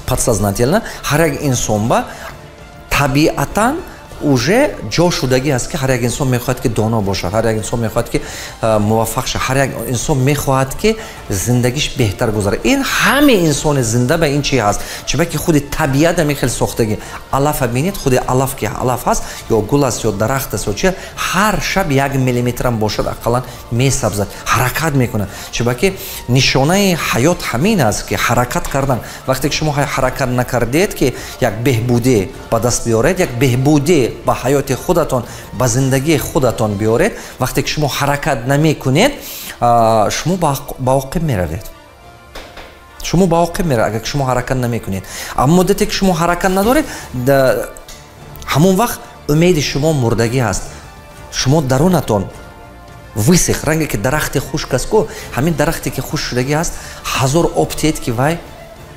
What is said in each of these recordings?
Подсознательно ҳар як инсон ба табиатан уже ҷо шудагӣ аст, ки ҳар як инсон мехоҳад, ки доно бошад, ҳар як инсон мехоҳад, ки муваффақ шавад, ҳар як инсон мехоҳад, ки зиндагиш беҳтар гузарад. Ин ҳаме инсони зинда ба ин чи ҳаст, чунки худи табиат ҳамин хел сохтагӣ. Алафа бинед, худи алаф ки алаф ҳаст, ё гул аст, ё дарахт аст, ё чи, ҳар шаб 1 миллиметрам бошад, ақаллан месабзад, ҳаракат мекунад, чунки нишонаи ҳаёт ҳамин аст, ки ҳаракат кардан. Вақте ки шумо ҳаракат накардед, ки як беҳбудӣ ба даст биёред, як беҳбудӣ ба ҳаёти худатон, ба зиндагии худатон биёред, вақте ки шумо ҳаракат намекунед, шумо ба оқиб меравед, шумо ба оқиб меравед, агар шумо ҳаракат намекунед. Аммо муддате ки шумо ҳаракат надоред, ҳамон вақт умеди шумо мурдагӣ ҳаст. Шумо дарунатон высох, ранге ки дарахти хушк аст ку. Ҳамин дарахте ки хушк шудагӣ ҳаст, ҳазор об тиҳед, ки вай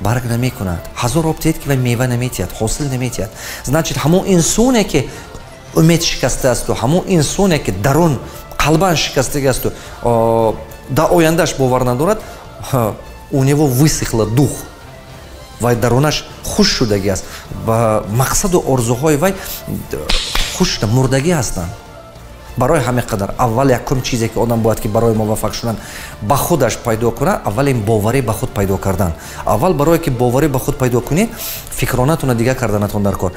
барг намекунад, ҳазор об тиҳед, ки вай мева наметиҳад, ҳосил наметиҳад. Значит, ҳамон инсоне, ки умед шикастаасту, ҳамон инсоне, ки дарун қалбан шикастагиасту, дар ояндааш бовар надорад, у него высохла дух, вай дарунаш хушк шудагӣ аст ва мақсаду орзуҳои вай хушк, мурдагӣ ҳастанд. Барои ҳамин қадар аввал якум чизе, ки одам бояд, ки барои муваффақ шудан ба худаш пайдо кунад, аввал ин боварӣ ба худ пайдо кардан. Аввал барое ки боварӣ ба худ пайдо кунед, фикронатонро дигар карданатон дар кор.